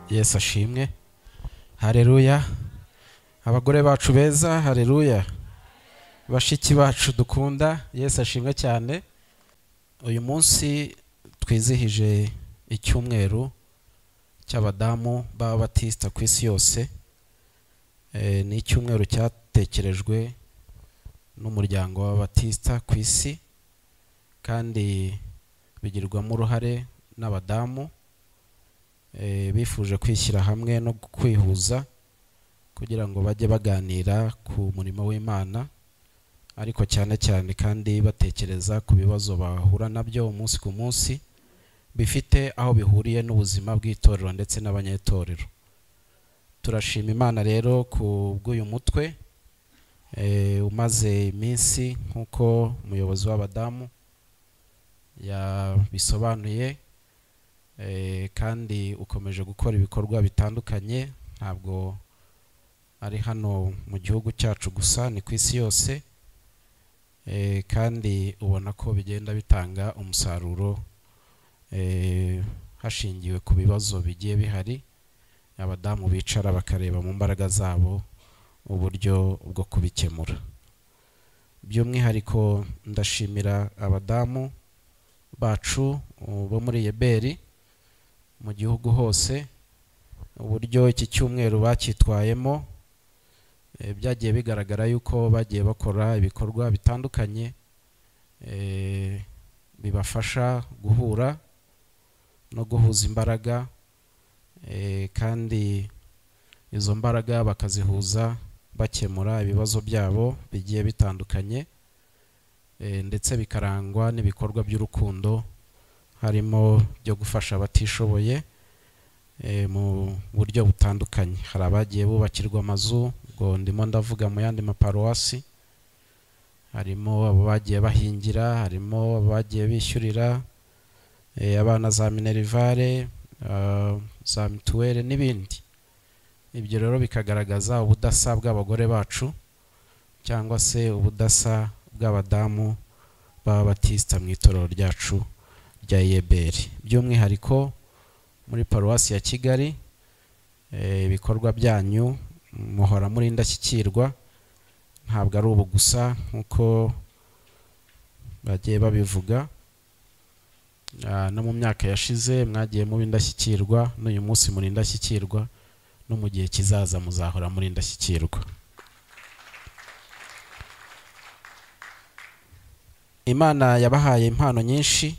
Yesu ashimwe. Haleluya. Abagore bacu beza, haleluya. Bashiki bacu dukunda, Yesu ashimwe cyane. Uyu munsi twizihije icyumweru cy'abadamu b'Ababatista ku isi yose. Ni icyumweru cyatekerejwe n'umuryango w'Ababatista ku isi, kandi bigirwamo uruhare n'abadamu bifuje kwishyira hamwe no kwihuza kugira ngo bajye baganira ku murimo w'Imana, ariko cyane cyane kandi batekereza ku bibazo bahura nabyo umunsi ku munsi bifite aho bihuriye n'ubuzima bw'itorero ndetse n'abanyetorero. Turashima Imana rero ku bw'uyu mutwe umaze iminsi nk'uko umuyobozi w'abadamu yabisobanuye, kandi ukomeje gukora ibikorwa bitandukanye, ntabwo ari hano mu gihugu cyacu gusa, ni ku isi yose, kandi ubona ko bigenda bitanga umusaruro hashingiwe ku bibazo bigiye bihari. Abadamu bicara bakareba mu mbaraga zabo uburyo bwo kubikemura. By'umwihariko ndashimira abadamu bacu bo muri Yeberi mu gihugu hose, uburyo iki cyumweru bacyitwayemo. Byagiye bigaragara yuko bagiye bakora ibikorwa bitandukanye bibafasha guhura no guhuza imbaraga, kandi izo mbaraga bakazihuza bakemura ibibazo byabo bigiye bitandukanye, ndetse bikarangwa n'ibikorwa by'urukundo, harimo byo gufasha abatishoboye mu buryo butandukanye. Hari abagiye bubakirwa amazu, ubwo ndimo ndavuga mu yandi maparuwasi, harimo abo bagiye bahingira, harimo abagiye bishyurira abana za minerivare, za mituweli n'ibindi. Ibyo rero bikagaragaza ubudasa bw'abagore bacu cyangwa se ubudasa bw'abadamu b'Ababatista mu itorero ryacu rya Yeberi. By'umwihariko muri paruwasi ya Kigali, ibikorwa byanyu muhora muri indashyikirwa, ntabwo ari ubu gusa nk'uko bagiye babivuga, no mu myaka yashize mwagiye muba indashyikirwa, n'uyu munsi muri indashyikirwa, no mu gihe kizaza muzahora muri indashyikirwa. Imana yabahaye impano nyinshi,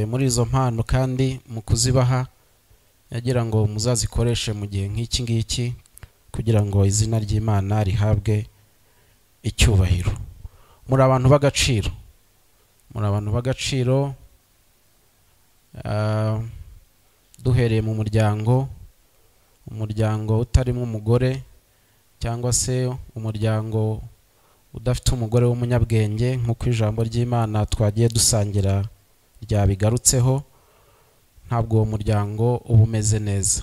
muri izo mpano kandi mu kuzibaha yagira ngo muzazikoreshe mu gihe nk'iki ngiki kugira ngo izina ry'Imana rihabwe icyubahiro. Muri abantu b'agaciro, muri abantu b'agaciro, duhereye mu muryango, umuryango utarimo umugore cyangwa se umuryango udafite umugore w'umunyabwenge, nk'uko ijambo ry'Imana twagiye dusangira ryabigarutseho, ntabwo uwo muryango uba umeze neza.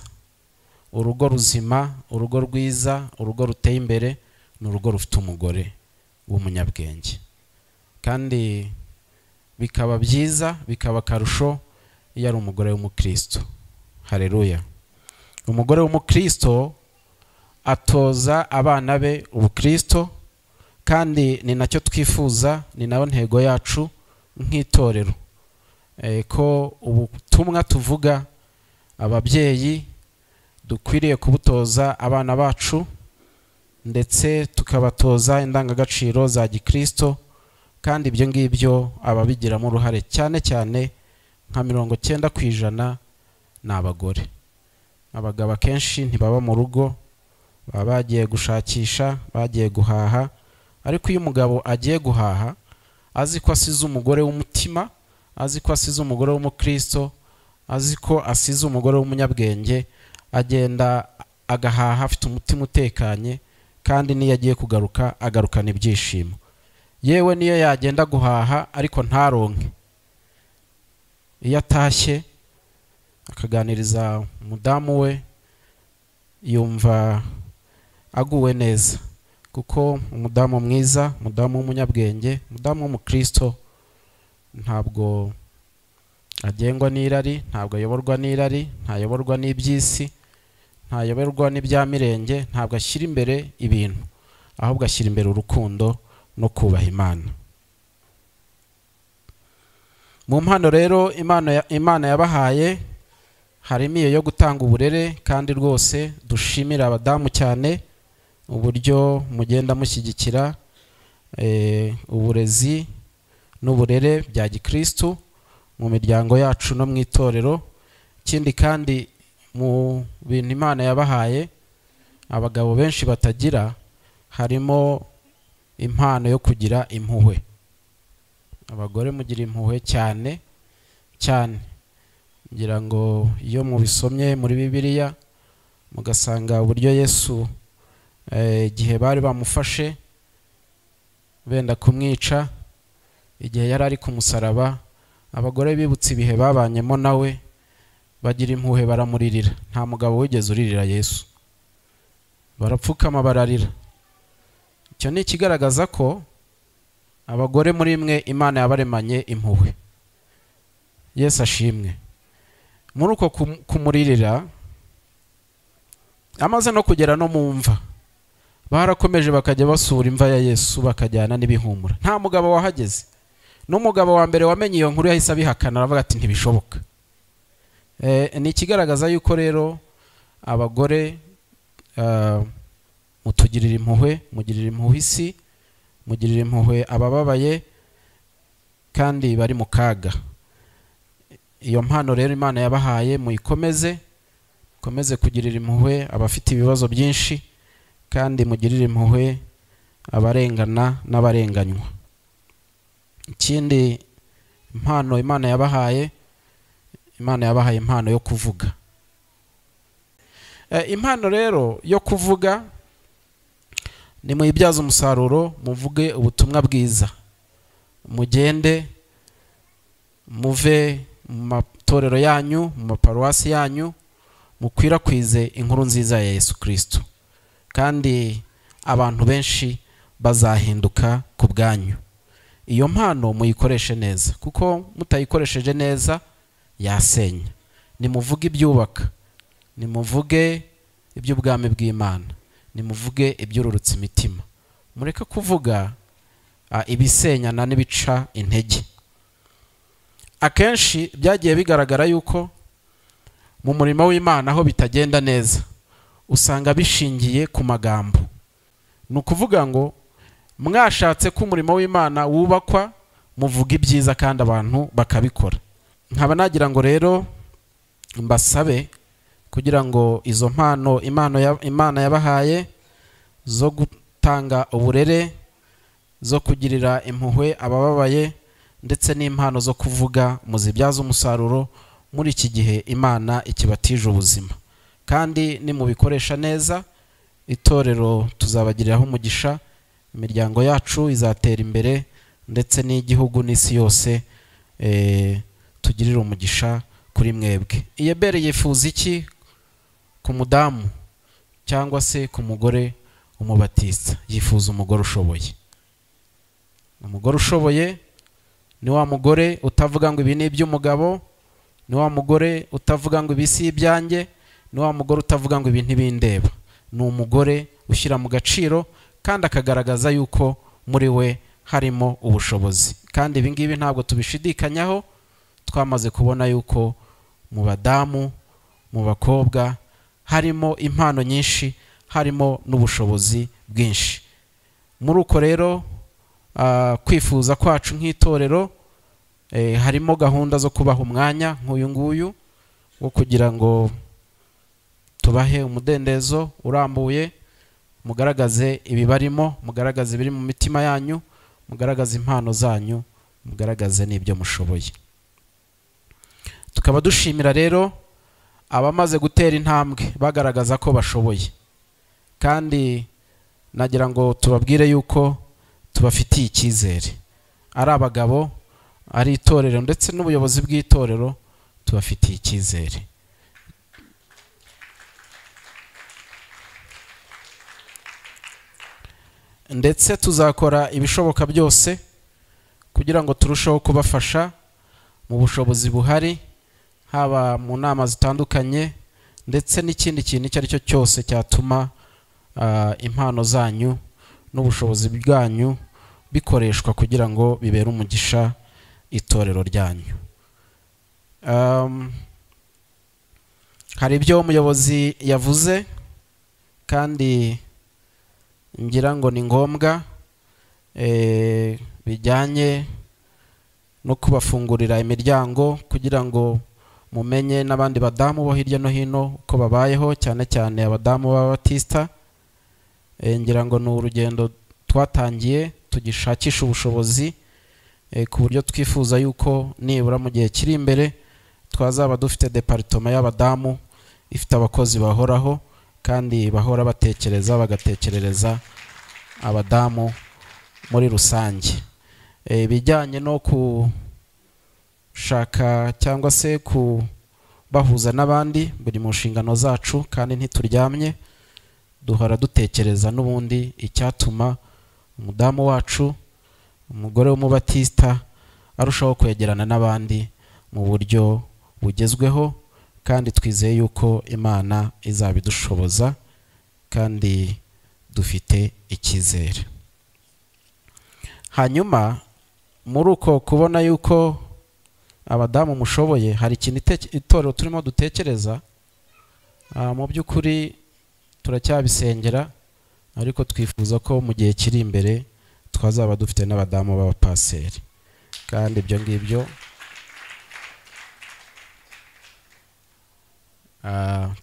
Urugo ruzima, urugo rwiza, urugo ruteye imbere ni urugo rufite umugore w'umunyabwenge, kandi bikaba byiza, bikaba akarusho iyo ari umugore w'umukristo. Haleluya. Umugore w'umukristo atoza abana be ubukristo, kandi ni nacyo twifuza, ni nayo ntego yacu nk'itorero, ko ubutumwa tuvuga ababyeyi dukwiriye kubutoza abana bacu, ndetse tukabatoza indangagaciro za gikristo, kandi ibyo ngibyo ababigiramo uruhare cyane cyane nka 90% ni abagore. Abagabo akenshi ntibaba mu rugo, baba bagiye gushakisha, bagiye guhaha, ariko iyo umugabo agiye guhaha azi ko asize umugore w'umutima, azi ko asize umugore w'umukristo, azi ko asize umugore w'umunyabwenge, agenda agahaha afite umutima utekanye, kandi niyo agiye kugaruka agarukana ibyishimo. Yewe niyo yagenda guhaha ariko ntaronke, iyo atashye akaganiriza umudamu we yumva aguwe neza, kuko umudamu mwiza, umudamu w'umunyabwenge, umudamu w'umukristo ntabwo Agengwa n'irari, ntabwo ayoborwa n'irari, ntayoborwa n'iby'isi, ntayoborwa n'ibya mirenge, ntabwo ashyira imbere ibintu, ahubwo ashyira imbere urukundo no kubaha Imana. Mu mpano rero Imana yabahaye harimo iyo yo gutanga uburere, kandi rwose dushimira abadamu cyane uburyo mugenda mushyigikira uburezi n'uburere bya gikristu mu miryango yacu no mu itorero. Ikindi kandi mu bintu Imana yabahaye abagabo benshi batagira harimo impano yo kugira impuhwe. Abagore mugira impuhwe cyane cyane, ngira ngo iyo mubisomye muri Bibiliya mugasanga uburyo Yesu igihe bari bamufashe benda kumwica, igihe yari ari ku musaraba, abagore bibutse ibihe babanyemo nawe bagira impuhwe baramuririra. Nta mugabo wigeze uririra Yesu, barapfukama bararira. Icyo ni ikigaragaza ko abagore muri mwe Imana yabaremanye impuhwe. Yesu ashimwe. Muri uko kumuririra, amaze no kugera no mu mva, barakomeje bakajya basura imva ya Yesu bakajyana n'ibihumura. Nta mugabo wahageze. N'umugabo wa mbere wamenye iyo nkuru yahise abihakana, aravuga ati ntibishoboka. Ni ikigaragaza yuko rero abagore mutugirira impuhwe, mugirira impuhwe isi, mugirira impuhwe abababaye kandi bari mu kaga. Iyo mpano rero Imana yabahaye muyikomeze, mukomeze kugirira impuhwe abafite ibibazo byinshi, kandi mugirire impuhwe abarengana n'abarenganywa. Ikindi impano Imana yabahaye, Imana yabahaye impano yo kuvuga. Impano rero yo kuvuga ni muyibyaze umusaruro, muvuge ubutumwa bwiza, mugende muve mu matorero yanyu, mu maparuwasi yanyu, mukwirakwize inkuru nziza ya Yesu Kristo, kandi abantu benshi bazahinduka ku bwanyu. Iyo mpano muyikoreshe neza, kuko mutayikoresheje neza yasenya. Nimuvuge ibyubaka, nimuvuge iby'ubwami bw'Imana, nimuvuge ibyururutsa imitima. Mureke kuvuga ibisenyana n'ibica intege. Akenshi byagiye bigaragara yuko mu murimo w'Imana aho bitagenda neza usanga bishingiye ku magambo. Ni ukuvuga ngo mwashatse ko umurimo w'Imana wubakwa, muvuga ibyiza kandi abantu bakabikora. Nkaba nagira ngo rero mbasabe kugira ngo izo mpano Imana yabahaye zo gutanga uburere, zo kugirira impuhwe abababaye, ndetse n'impano zo kuvuga, muzibyaze umusaruro muri iki gihe Imana ikibatije ubuzima. Kandi nimubikoresha neza, itorero tuzabagiriraho umugisha, imiryango yacu izatera imbere, ndetse n'igihugu n'isi yose tugirire umugisha kuri mwebwe. Iyebere yifuza iki ku mudamu cyangwa se ku mugore umubatista? Yifuza umugore ushoboye. Umugore ushoboye ni wa mugore utavuga ngo ibi ni iby'umugabo, ni wa mugore utavuga ngo ibi si ibyanjye, ni wa mugore utavuga ngo ibi ntibindeba. Ni umugore ushyira mu gaciro kandi akagaragaza yuko muri we harimo ubushobozi. Kandi ibi ngibi ntabwo tubishidikanyaho, twamaze kubona yuko mu badamu, mu bakobwa harimo impano nyinshi, harimo n'ubushobozi bwinshi. Muri uko rero kwifuza kwacu nk'itorero, harimo gahunda zo kubaha umwanya nk'uyu nguyu wo kugira ngo tubahe umudendezo urambuye, mugaragaze ibibarimo, mugaragaze ibiri mu mitima yanyu, mugaragaze impano zanyu, mugaragaze n'ibyo mushoboye. Tukaba dushimira rero abamaze gutera intambwe bagaragaza ko bashoboye, kandi nagira ngo tubabwire yuko tubafitiye icyizere, ari abagabo, ari itorero ndetse n'ubuyobozi bw'itorero, tubafitiye icyizere. Ndetse tuzakora ibishoboka byose kugira ngo turusheho kubafasha mu bushobozi buhari, haba mu nama zitandukanye ndetse n'ikindi kintu icyo ari cyo cyose cyatuma impano zanyu n'ubushobozi bwanyu bikoreshwa kugira ngo bibere umugisha itorero ryanyu. Hari ibyo umuyobozi yavuze kandi ngira ngo ni ngombwa, bijyanye no kubafungurira imiryango kugira ngo mumenye n'abandi badamu bo hirya no hino uko babayeho, cyane cyane abadamu b'Ababatista. Ngira ngo ni urugendo twatangiye tugishakisha ubushobozi, ku buryo twifuza yuko nibura mu gihe kiri imbere twazaba dufite department y'abadamu ifite abakozi bahoraho kandi bahora batekereza bagatekerereza abadamu muri rusange. Ibijyanye no gushaka cyangwa se kubahuza n'abandi buri mu nshingano zacu, kandi ntituryamye, duhora dutekereza n'ubundi icyatuma umudamu wacu, umugore w'Umubatista, arushaho kwegerana n'abandi mu buryo bugezweho, kandi twizeye yuko Imana izabidushoboza kandi dufite icyizere. Hanyuma muri uko kubona yuko abadamu mushoboye, hari ikintu itorero turimo dutekereza, mu by'ukuri turacyabisengera, ariko twifuza ko mu gihe kiri imbere twazaba dufite n'abadamu b'abapaseri, kandi ibyo ngibyo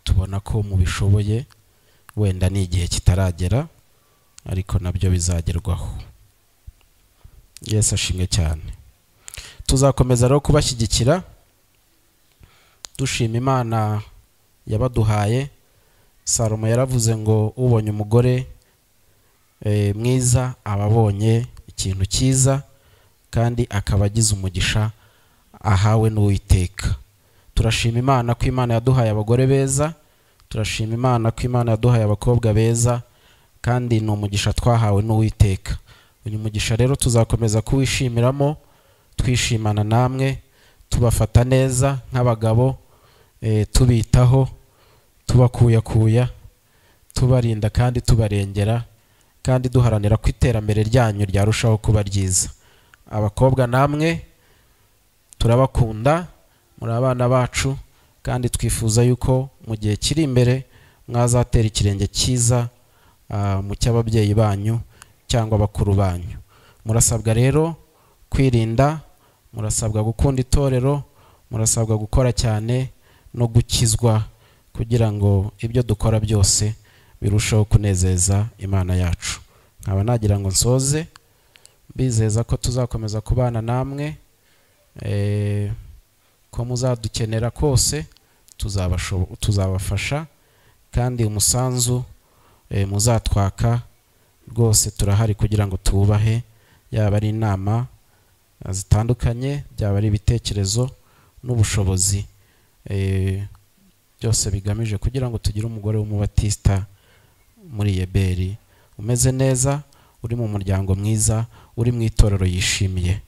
tubona ko mubishoboye, wenda ni igihe kitaragera ariko nabyo bizagerwaho. Yesu ashimwe cyane. Tuzakomeza rero kubashyigikira, dushima Imana yabaduhaye. Salomo yaravuze ngo ubonye umugore mwiza aba abonye ikintu cyiza, kandi akaba agize umugisha ahawe n'Uwiteka. Turashima Imana ko Imana yaduhaye abagore beza, turashima Imana ko Imana yaduhaye abakobwa beza, kandi ni umugisha twahawe n'Uwiteka. Uyu mugisha rero tuzakomeza kuwishimiramo, twishimana namwe, tubafata neza nk'abagabo, tubitaho, tubakuyakuya, tubarinda kandi tubarengera, kandi duharanira ko iterambere ryanyu ryarushaho kuba ryiza. Abakobwa namwe turabakunda, muri abana bacu, kandi twifuza yuko mu gihe kiri imbere mwazatera ikirenge cyiza mu cy'ababyeyi banyu cyangwa bakuru banyu. Murasabwa rero kwirinda, murasabwa gukunda itorero, murasabwa gukora cyane no gukizwa, kugira ngo ibyo dukora byose birusheho kunezeza Imana yacu. Nkaba nagira ngo nsoze mbizeza ko tuzakomeza kubana namwe, ko muzadukenera kose tuzabafasha, kandi umusanzu muzatwaka rwose turahari kugira ngo tuwubahe, yaba ari inama zitandukanye, byaba ari ibitekerezo n'ubushobozi, byose bigamije kugira ngo tugire umugore w'Umubatista muri Yeberi umeze neza, uri mu muryango mwiza, uri mu itorero yishimiye.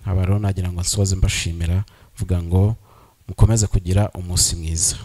Nkaba rero nagira ngo nsoze mbashimira, mvuga ngo mukomeze kugira umunsi mwiza.